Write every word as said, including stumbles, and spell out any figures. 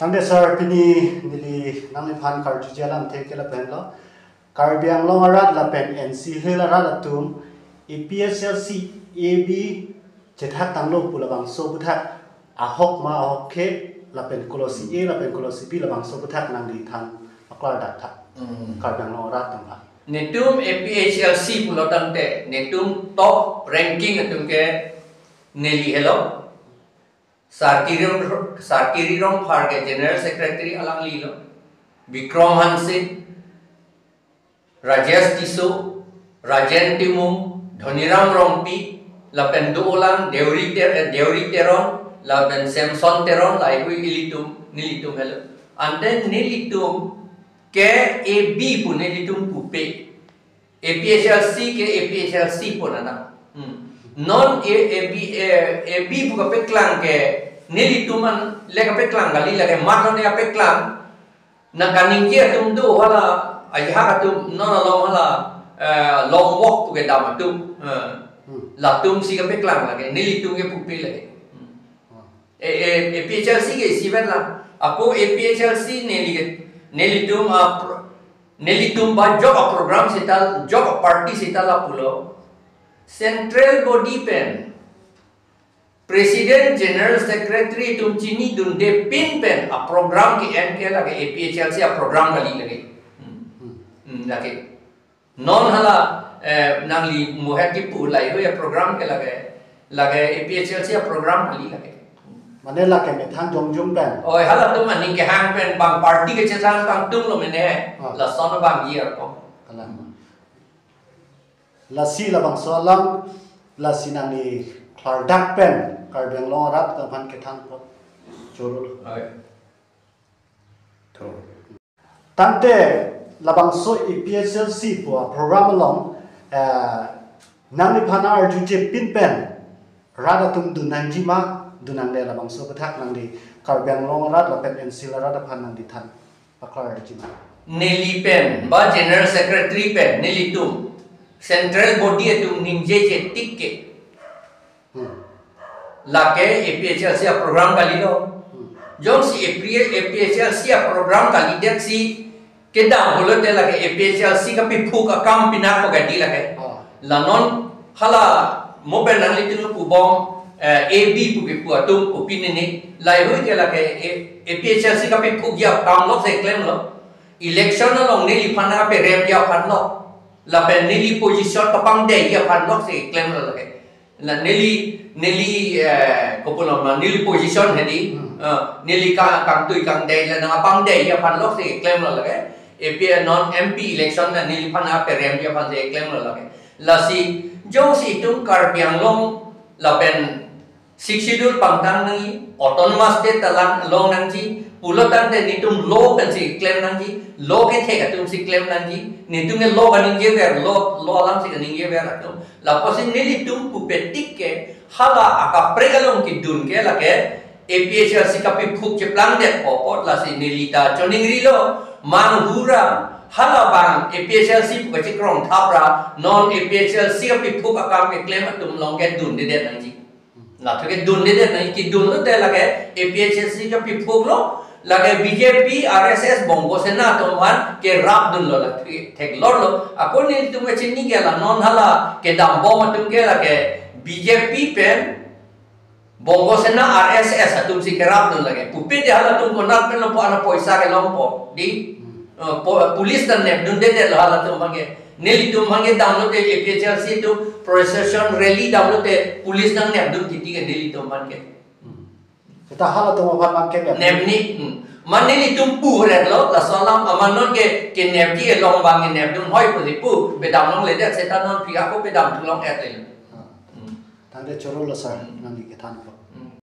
Tangte sir, pini neli nangliphan karjuji alamthe ke lapu henlo. Karbi Anglong arat lapen N C Hills arat atum A P H L C A B chethak tanglo pu labangso aputhak ahok ma ahokhe lapen kolosi A lapen kolosi B labangso aputhak nangli than paklardak tha. Hmm. Karbi Anglong arat atum ha. Netum A P H L C pulo tangte, netum top ranking atum ke neli helo. Sarkiri Rong-, Sarkiri Rongphar ke General Secretary alanglilo. Bikram Hanse, Rajesh Tisso, Rajen Timung, Dhoniram Rongpi, lapen dolang Deuri Ter-, eh, Deuri Teron, lapen Samson Teron, lahai hui ilitum, nelitum helo. Ante nelitum ke A B pu nelitum pupe. A P H L C ke A P H L C pon ana. Hmm. Non A, A B, eh, A B pu kapeklang ke nelitum an le kapeklang kali lake mat lo ne kapeklang. Nang kaningje atum do hala, ajahak atum non along hala, eh, long walk pu kedam atum. Eh, Hmm. Latum si kapeklang lake, nelitum ke pupe lake. Hmm. Hmm. A, A, A P H L C ke isi vet la. Ako A P H L C neli ke, nelitum a pro-, nelitum ba job a program seta, job a party seta lapulo. Central body pen President, General Secretary atum chinidunde pin pen a program ke-en ke lake A P H L C a program kali lake. Hmm. Hmm, lake. Non hala, eh, nangli muhet kipu lahai hui a program ke lake, lake A P H L C a program kali lake. Mane lake methang jongjung pen. Oi, halatum aning kehang pen bang party kechethang tangtunglo mene. Ah. Lason abang year ko. Kalang. Lasi labangso alam, lasi nangli klardak pen Karbi Anglong arat atum aphan kethan po. Choro. Oi. Tho. Tangte labangso A P H L C pu a program along, eh, nangliphan arjuje pin pen rat atum dun nangji ma, dun nangne, labangso aputhak nangli Karbi Anglong arat lapen N C Hills arat aphan nangli than paklarji ma. Neli pen, ba General Secretary pen, nelitum, central body atum ningjeje tik ke. Hmm. Lake A P H L C a program kalilo. Hmm. Jongsi A P, A P H L C a program kalidet si kedam pulote lake A P H L C kapiphuk akam pinak pagadi lake. Oh. La non hala mo pen nanglitum pubom, eh, A B pu kipu atum pu pini ni. Lahai hui ke lake A-, A P H L C kapiphukji akam lok si klemlo. Election along neliphan aperemji aphan lok. Lapen neli position kapangdeiji aphan lok si klemlo lake. La neli, neli, eh, kopulo ma, neli position hedi, Hmm. eh, neli ka-, kangtui kangdei la nangpangdei aphan lok si klemlo lake. A P non M P election la neliphan aperemji aphan si klemlo lake. Lasi, jongsi itum Karbi Anglong lapen Sixth Schedule pangtang nangji, Autonomous State ta lang long nangji, pulo tangte netum law pen si klem nangji, law kethek atum si klem nangji, netum ke law kaningjever, law, law alam si kaningjever atum. Lapusi nelitum pupe tik ke, hala akaprek along kedun ke lake, A P H L C kapiphuk cheplangdet apot lasi neli ta choningrilo, manghura, hala bang A P H L C pu kachekrong thapra, non A P H L C kapiphuk akam keklem atum along ke dundedet nangji. Latum ke dundedet nangji, kedun lote lake A P H L C kapiphuklo, lake B J P, R S S, Bongo Sena atum aphan kerapdunlo, lake theklorlo. Ako nelitum kachini ke la non hala kedambom atum ke lake B J P pen Bongo Sena, R S S atum si kerapdun lake. Pupe de halatum konat pen lo po ana poisa kelong po. Di, Hmm. eh, po-, police nangnepdundedetlo halatum aphan ke. Nelitum aphan ke damlote A P H L C atum procession rally damlote police nangnepdun kiti ke nelitum aphan ke. Hmm. Seta halatum aphan abang kenep. Nepni, hmm. Mane nelitum pu hret lo, laso alam aman non ke, kenepji along abang kenepdun hoi pusi pu, pedam longledet seta non phi ako pedam thu long-et le. Ah. Hmm. Tangte choro lo sir, Hmm. nangli kethan po.